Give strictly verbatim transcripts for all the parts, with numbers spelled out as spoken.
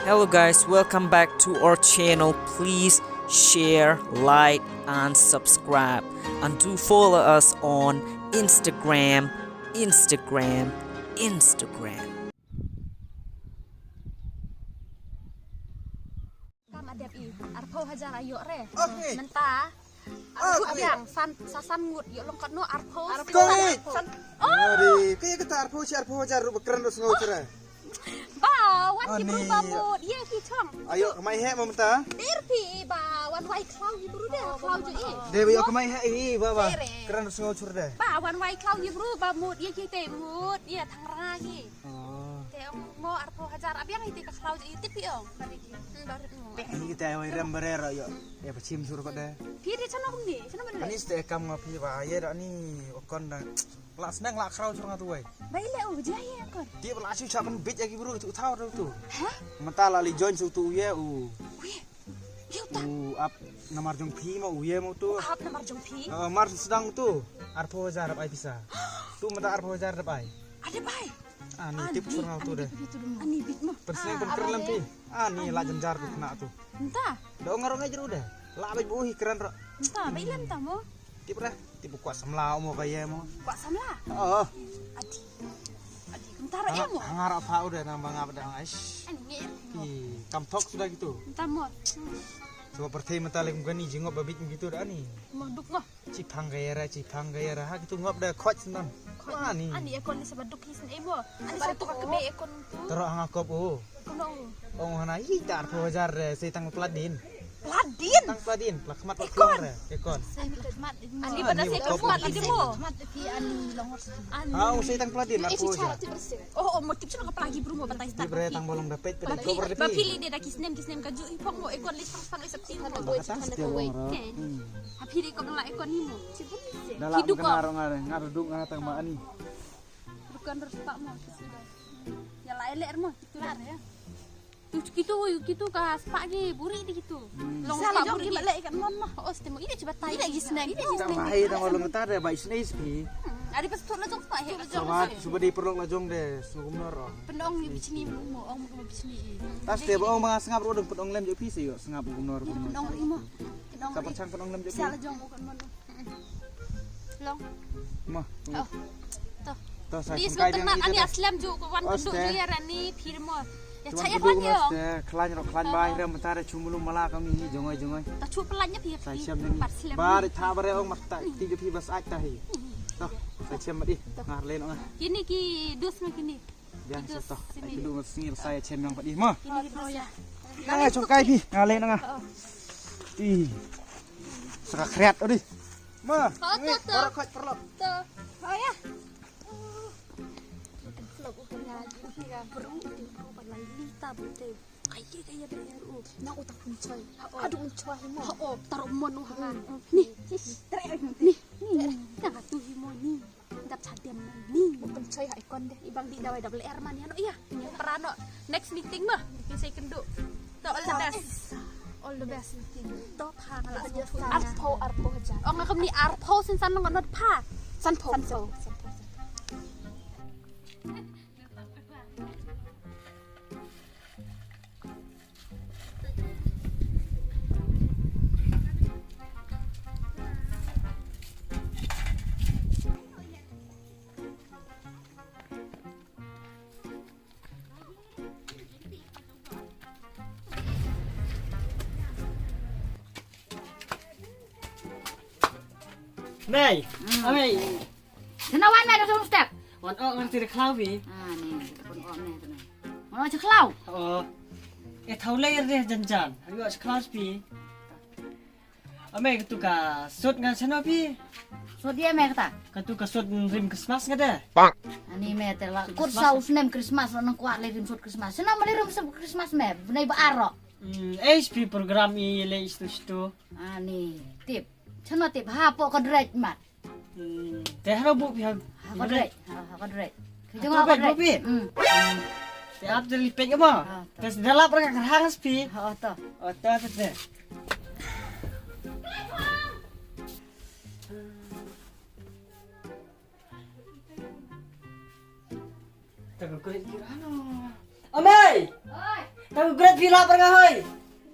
Hello guys, welcome back to our channel. Please share, like and subscribe, and do follow us on Instagram, Instagram, Instagram. Kam adep i, arphew hajar ayo re. Okay. Mynta. Arphew biang, san, sa san ngut, ïoh long katno arphew. Arphew. Kong i. San. Oh. Ari, kaya kata arphew shi arphew hajar ruh ba kren ruh sngew chura. Ba, wan ki bru ba mut, ïa ki chong. Ayo, kmai heh ma mynta. Der phi ba, wan wai khlaw ki bru de, khlaw ju i. De ba ïoh kmai heh i ba ba. Kren ruh sngew chura de. Ba, wan wai khlaw ki bru ba mut, ïa ki te mut, ïa thang ranga ki. Oh. Te ong mo arphew hajar, abiang ite ka khlaw ite pi ong. Bari ki. Hmm, bari mo. Pek ni kita wai rem bare ro yo. Ya pachim sur ko de. Pi de chano ni, chano bende. Ani ste kam nga pi ba ye da ni okon da. La sneng la khraw sur nga tu wai. Ba ile u ja ye kon. Ti ba la chu cha ban bit ya ki bru tu thaw tu tu. Ha? Mata la li join su tu ye u. Ui. Ïa uta. U ap namar jong phi ma u ye ma utu. U ap namar jong phi. Eh, mar sdang utu. Arphew hajar ap ai pisa. Tu mynta arphew hajar dap ai. Ada bai. Ah, ni tip sur nga utu de. Ani bit mo. Pynsneng pynkrem lem phi. Ah, ni la jynjar tu kena tu. Mynta. Da ong ngarong ngai jru de. La bai bu hi kren ro. Mynta bai lem ta mo. Tip re. Tip kwah samla mo ka ye mo. Kwah samla. Oh. Adi. Adi mynta ra ye mo. Hangar apa udah nang bang apa dah ais. Ani ngir. Ih, kam thok sudah gitu. Mynta mo. Coba perthei mynta lagi muka ni jingop babit gitu dah ni. Mo duk mo. Chipang gaya ra, chipang gaya ra. Ha gitu ngop dah khot senang. Wah ni. Ani ekon ni sebab duk hi sen emo. Ani satu ka kebe ekon tu. Terus hang akop oh. Kono. Ong hana hi ta arphew hajar re, sei tang pladin. Pladin? Tang pladin, pla khmat pla klong re. Ekon. Ani pada sei khmat lagi mo. Khmat lagi ani long. Ha, ong sei tang pladin arphew hajar. Oh, oh, mo tip sino ka plagi bru mo batai start. Ibre tang bolong dapet pada cover de. Ba pili de da kisnem kisnem ka ju ipong mo ekon li sang sang isap tin mo. Kata setiap orang. Ha pili ko la ekon ni mo. Dalam kena orang ada ngaduk ngatang ma ani. Bukan terus pak mo. Ya lai ler mo. Kitu lah ya. Tu kitu, kitu ka spak ki buri di kitu. Long spak buri ki balik ikan mon mah. Oh, stem ini coba tai. Ini lagi senang. Ini lagi senang. Bahai tang long ta de bai senai spi. Ada pas tu la jong spak he. Coba coba di perlok la jong de sungguh menor. Penong ni bichni mo, ong mo bichni. Tas de ba ong ma sngap ro dong penong lem je pi se yo sngap menor. Penong ni mo. Penong. Ka perchang penong lem je pi. Sa la jong mo kan mon. Long. Mo. Oh. To. To sa. Di sngkai sngkai biang ani aslem ju ko wan kundu ju ya rani phir mo. Ya cha ya wan yo. Khlain ro khlain bai rem tare chumulu mala kami hi jongoi jongoi. Ta chu plan ya phir. Sa chem ni. Bar tha bare ong mat ta ti ju phi bas ai ta hi. To. Sa chem di. Ngar len ong. Kini ki dus ma kini. Biang sa to. Ai kulu ngat sngil sa ya chem yang padi mo. Kini ki dus ya. Ngai chong kai phi. Ngar len ong. Ti. Saka khriat odi. Ma, ni, to, to. Baru kau perlu. To. Oh ya. Kaya kaya de ru. Na utak pun coy. Aduh coy mo. Oh, taruh mon ha nga. Ni, ni, ni. Ka tu hi mo ni. Dap chadem ni. Bukan coy ha ikon deh. Ibang di dawai double R man ya no ya. Perano. Next meeting mah. Ki sai kendu. To all the best. All the best. To pha ngala. Arphew arphew hajar. Oh ngakam ni arphew sin san long not pha. Sanphew. Sanphew. Mei, amei. Kena wan mei da sung step. Wan ok ngan tiri khlaw pi. Ah ni, wan ok mei tu ni. Wan ok khlaw. Oh. Eh thaw lei re jan jan. Ayo khlaw pi. Ame katu ka sut nga chano pi. Sut dia me kata. Katu ka sut rim Christmas nga de. Ani me te la kut sa u snem Christmas la nang kwah le rim sut Christmas. Sena me le rim sut Christmas me. Bnai ba aro. Hmm, H P program i le istu istu. Ani tip. Chano tip ha po ka drej mat. Hmm, te haro bu pi ha. Ha ka drej. Ha, ha ka drej. Jong ha ka drej. Hmm. Te ap jeli pek mo. Te dalap ra ka hang spi. Ha to. Oh to te. Tago great ki ano. Amei! Oi! Tago great Phi lah byrngah hoi.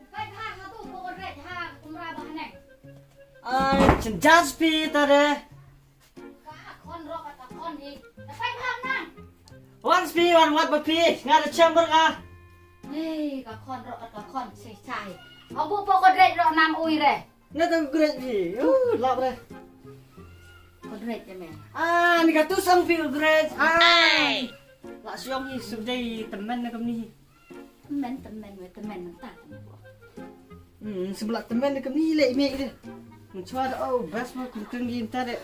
Peit ha, ha tu, pokok rek ha, kumra ba haneng. Ai, chen jas phi tare. Ka khon rok ka khon hi. Ta peit ha nang. Wan phi, wan wat ba phi, nga da chem byrngah. Hei, ka khon rok ka khon, sei sai. Abu pokok rek rok nang ui re. Nga tang great ni. Oh, lap re. Ko great te me. Ah, ni ka tu sang feel great. Ah. La siong hi suk dei temen na kamni. Temen, temen, we temen nang ta. Hmm, sebelah temen na kamni le me de. Menchua da oh, best mo kuntung gi ta de.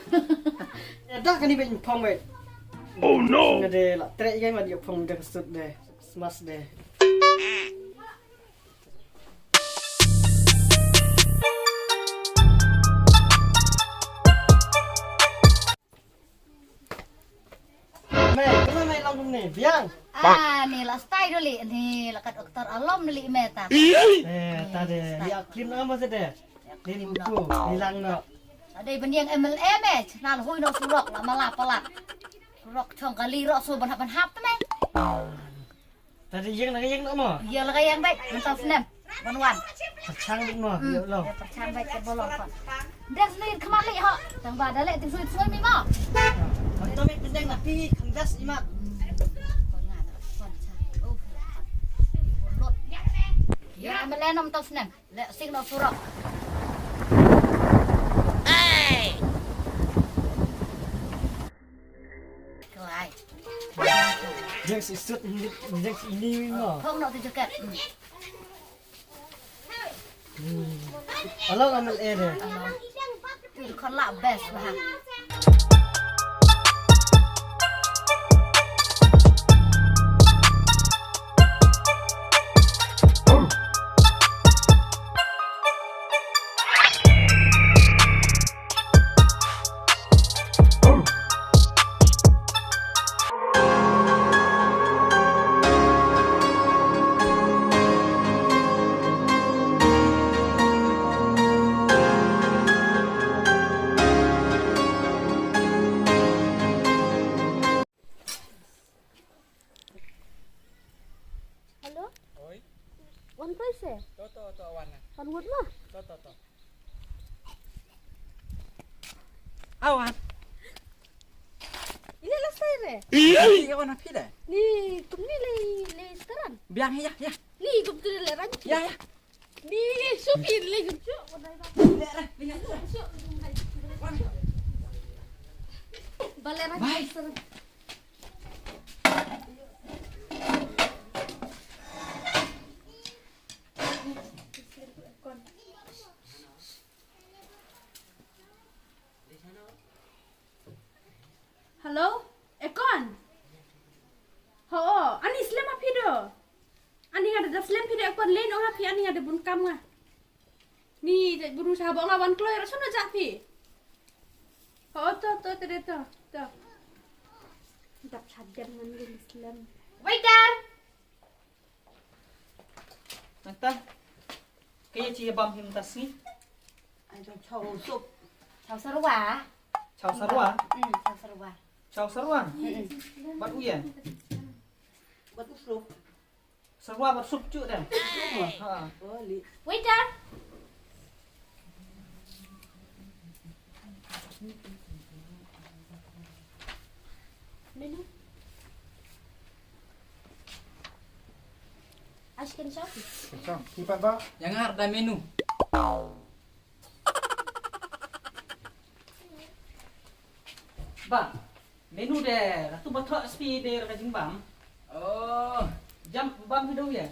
Ya dah kani ben phong we. Oh no. Nga de la trek gai ma dia phong de sut de. Smash de. Mei, kumno mei long kumne? Biang. Ah, ni la style duli, ni la kat doktor alom duli me ta. Eh, ta de, ya clean ama se de. Ni ni buku, ni lang no. Ada beniang M L A me, channel hui no surok la mala pala. Surok chong kali rok su ban hap ban hap te me. Tadi ïeng na ka ïeng noh mo? Ïeng la ka ïeng beit, mynta snem. Ban wan. Pyrchang beit mo, hmm, ïoh lo. Ïa pyrchang beit ka bolong ko. Des ni khmat li ho. Tang ba da leh ting sui sui mi mo. Mynta mi pendeng na pi kham des i mat. Ïa mele nom tau snem. Leh sing noh surok. Kelai. Jeng si sut, jeng si ini mo. Phong noh tu jaket. Hmm. Alo, amal ere. Alo. Kon la best bah. Hello? Oi. Wan poi se? To, to, to, wan na. Wan wut ma? To, to, to. Awan. Ile la sai re? Ile wan aphi le? Ni kum ni le, le sekarang. Biang ya, ya. Ni kum tu le ran. Ya, ya. Ni supi le kum tu. Bale ran. Bye. Hello? Ekon? Ho, ani slem ha phi do? Ani nga da slem phi do ekon lei no ha phi ani nga da bun kam nga. Ni da bun sa bo nga wan kloi ra sunu ja phi. Ho, to, to, to, to, to. Dap sadem ngan ni slem. Waiter! Nangta. Kaya chi bam him tas ni. Ai jong chow sup. Chow sarwa. Chow sarwa. Hmm, chow sarwa. Chow sarwa. Hmm. Bat uya. Bat usup. Sarwa bat sup chu da. Ha. Waiter. Menu. Ash kan shop. Kan shop. Kipat ba? Yang ngar da menu. Ba, menu de ratu batok spi de raka jingbam. Oh, jam bam hidu ya.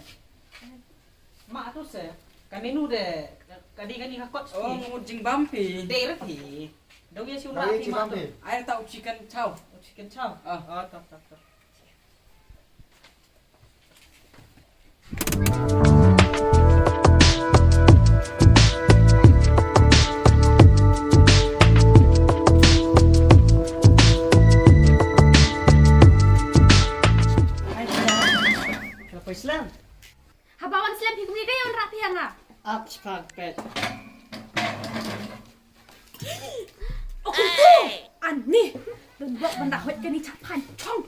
Ma tu se, ka menu de ka di kani ka kot. Oh, spi. Ngut jingbam pi. De rati. Dau ya si ura pi ma tu. Ai tau chicken chow. Chicken chow. Ah, ah, tak tak tak. Haba wan slem phi kumne ka ïa wanrah phi ïa nga. Ap spak pet. Oh, kumtu. Ani. Don bok ban da hoit kani chapan chong.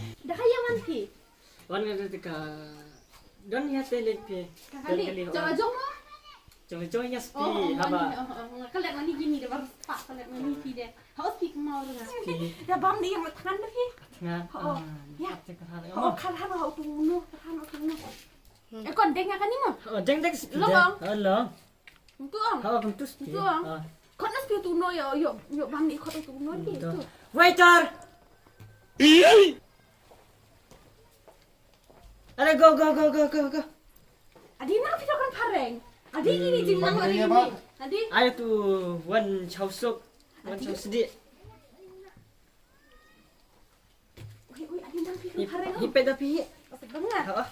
Da ka ïa man phi. Wan nga da ka. Don ïa te leh phi. Ka kali. Jong la jong mo? Jong la jong ïa spi haba. Ka leh mani gini da bar spa ka leh mani phi de. Hau spi kemau da. Da bam ni ïa ngat kan da phi. Nga. Oh. Ya. Te ka har. Oh, kan har hau tu no, kan hau tu no. E kon deng ïa kani mo? Oh, deng deng spi. Long. Oh, long. Ntu ong. Ha, kum tu spi. Ntu ong. Khot na spi tu no yo yo yo bam ni khot tu no ni tu. Waiter. Are go go go go go go. Adi na phi kan phareng. Adi ini jing nang adi ini. Adi. Ai tu wan chau sok. Wan chau sdi. Ui, ui, adi nang phi kan phareng. Hi pet da phi. Pet da nga. Ha.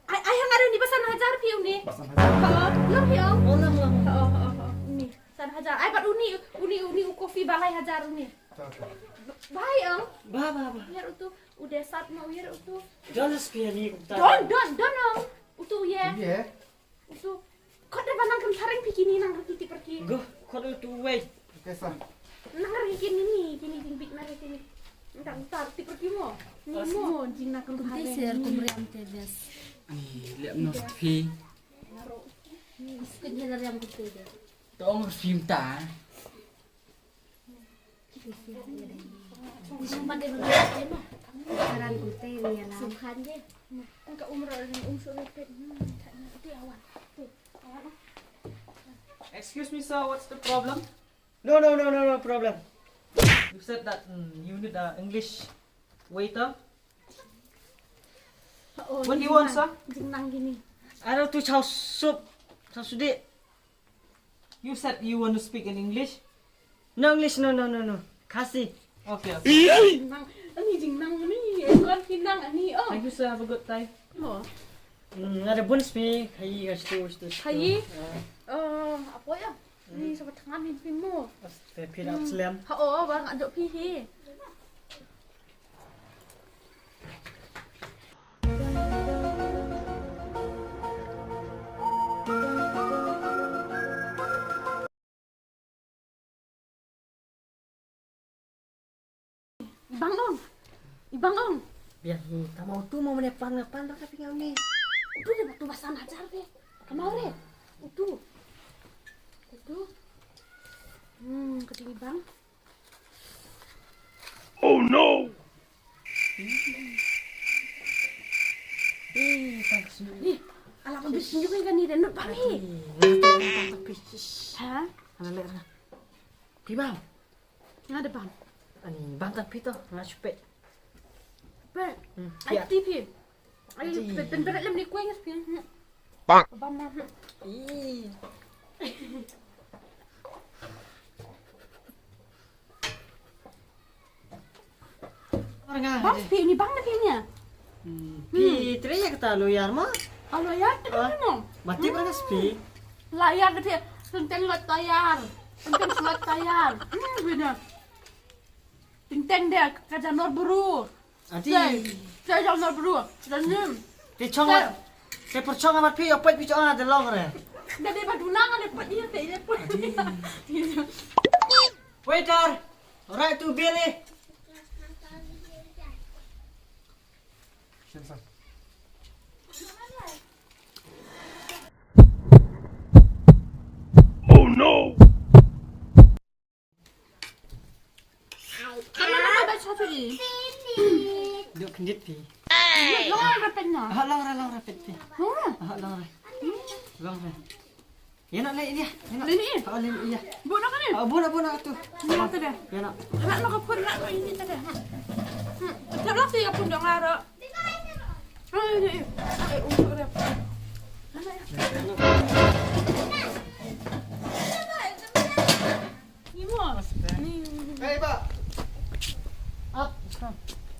Ai, ai hang ada ni ba san hajar phi uni. Ba san hajar. Ha, long phi ong. Oh, long, long. Ha, ha, ha. Ni san hajar. Ai pat uni, uni, uni u kopi ba lai hajar uni. Bai ong. Ba, ba, ba. Yer utu, u desat ma u yer utu. Don spi ni. Don, don, don ong. Utu ye. Ye. Utu. Khot da ba nang kan phareng phi kini nang reti ti perki. Go, khot utu wei. Kesa. Nang reti kini ni, kini jingbit na reti ni. Nang tar ti perki mo. Ni mo jing nang kan phareng. Ser kumriam te bes. Ni lep nos phi. Ni skit ni riam kute de. Tong fim ta. Excuse me, sir, what's the problem? No, no, no, no, no problem. You said that mm, you need an English waiter. What do you want, sir? Jingnang gini. Aro tu chow soup, chow sudi. You said you want to speak in English? No English, no, no, no, no. Khasi. Okay, okay. Jingnang, ani jingnang ni, ekor kinang ani, oh. Thank you, sir. Have a good time. Oh. Hmm, ada bun spi, khayi ka situ, situ, situ. Khayi? Ah. Oh, apa ya? Ni sama tangan ni spi mo. Pas pe phi ap slem. Ha, oh, bang aduk phi hi. Bang ong. Bang ong. Biar hi, tama utu mo mane pan pan ka pinga ni. Utu de batu basan hajar de. Kamau re. Utu. Utu. Hmm, kati bang. Oh no! Eh, tang snu. Ni, ala ko bisin juga kan ni dan nak pami. Ha? Ana le. Pi bang. Nga da bam. Ani bam tang pito, nga shu peit. Peit. Hmm, ai peit. Ti phi. Ai peit, peit, peit lem ni kueng phi. Bang. Bam ma. Ih. Bam phi ni bang na phi nya. Hmm. Phi tre ya kata lawyer ma? Ah, lawyer te no. Mati berapa spi? Lawyer te phi. Tenteng lot tayar. Tenteng lot tayar. Hmm, bina. Tenteng dia ka janor bru. Ati. Te janor bru. Dan ni. Te chong. Te perchong amat phi, opat phi chong ada long re. Dadi baduna ngale pat dia te dia pat. Waiter, right to bill eh. Oh no! Ano na ba sa to eh? Duk kendit pi. Long ra pet na. Ha long ra long ra pet pi. Ha long ra. Long ra. Ïa na le ïa. Ïa na. Lini. Ha lini ïa. Bu na kane. Ha bu na bu na tu. Ïa na tade. Ïa na. Rak na ka pun rak na ini tade. Hmm. Rak na ka pun dong aro. Ai ni. Ai untuk dia. Ni mo. Ni. Hey ba. Ap.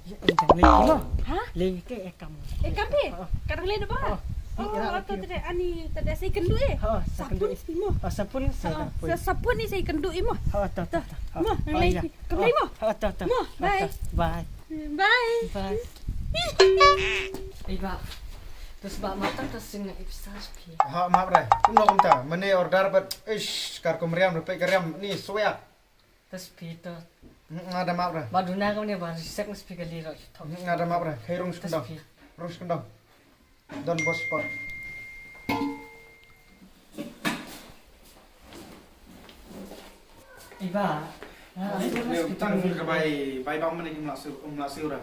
Ya, ini mo. Ha? Leh ke ekam. Ekam pi? Ka dang leh da ba? Oh, ata tade ani tade sa ïakynduh eh. Sapun pi mo. Oh, sapun sa. Sapun ni sa ïakynduh pi mo. Oh, ta ta. Mo, leh. Ka leh mo. Oh, ta ta. Mo, bye. Bye. Bye. Bye. Ei ba. Tus ba mata tus sing na ipsa spi. Ha, map re. Kumno kumta? Mane order bat. Ish, kar kum riam, rupe ka riam. Ni, suya. Tus pi to. Nga da map re. Ba duna ka mane ba risek na spi ka li ro. Nga da map re. Khai rung skendong. Rung skendong. Don bos spot. Iba. Ni tang ka bai, bai bang mane ki mla su, um la su ra.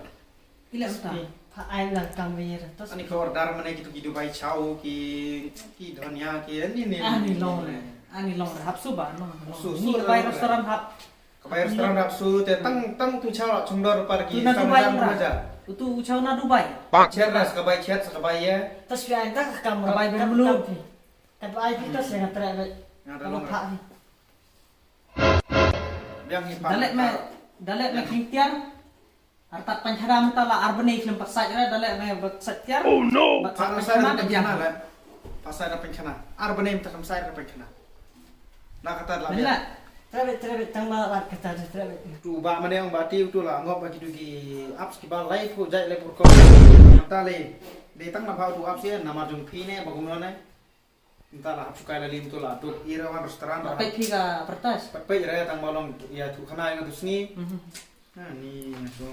Ila uta. Pha ai lang tam wir. Tos. Ani ka order mane ki tu ki Dubai chow ki, ki dhania ki, ani ni. Ani long re. Ani long re. Hap su ba no. Su, ni su ka bai long re. Restaurant hap. Ka bai restaurant hap su te tang, tang tu chow chung dor par ki. Tu na Dubai ra. Tu chow na Dubai. Chet ras ka bai chet sa ka bai ye. Tos pi ai ta ka kam ka bai ber mulu. Ka bai pi tos ya ka tre. Nga da long re. Biang hi pa. Dalet me, dalet me king tiar. Artat pynkhana mynta la ar bnei khlem pat sait re, da leh me bad sait tiar. Oh no! Bad sait pynkhana biang. Pat sait pynkhana. Ar bnei mynta khlem sait pynkhana. Na kata la biang. Trebit, trebit, tang ba wat kata trebit. Tu ba mane ong ba ti tu la ngop ba kitu ki apps ki ba lai phu jai lai pur ko. Mynta le. Dei tang na ba tu apps ya namar jong phi ne ba kumno ne. Mynta la hap shukai la lim tu la duk ira wan restaurant. Pat peit phi ka advertise. Pat peit ira tang ba long ïa tu khana ïa tu sngi. Mhm. Ha ni na tu.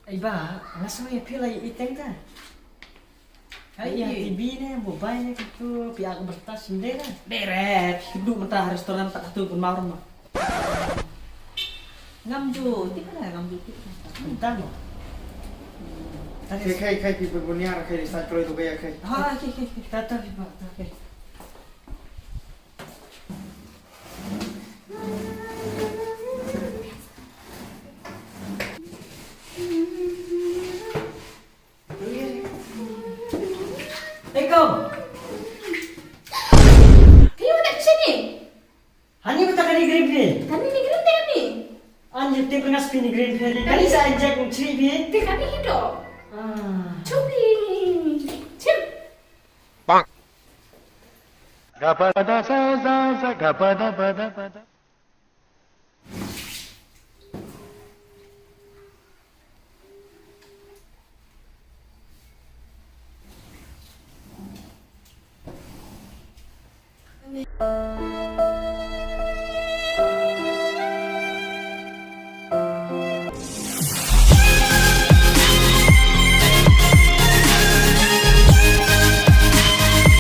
Ai ba, nga sngew ïa phi la ïa iteng ta. Ai, ïa T V ne, mobile ne, kitu, phi ak bertas sendiri kan? Deret, hidup mentah restoran tak tu pun mau rumah. Ngam ju, ti mana ngam ju ti. Entah no. Tadi. Khai, khai, khai, phi berbunia, khai, di sat kalau itu gaya, khai. Ah, khai, khai, khai. Tata, phi ba, tata. Khai. Assalamualaikum. Kayu nak sini? Hani betul kani green phi? Kani ni green deh ni. Anjir tip ngas phi ni green phi ni. Kani sa injek chri phi? Te kani hidup. Ah. Chupi. Chip. Bang. Gapada sa sa sa gapada pada pada.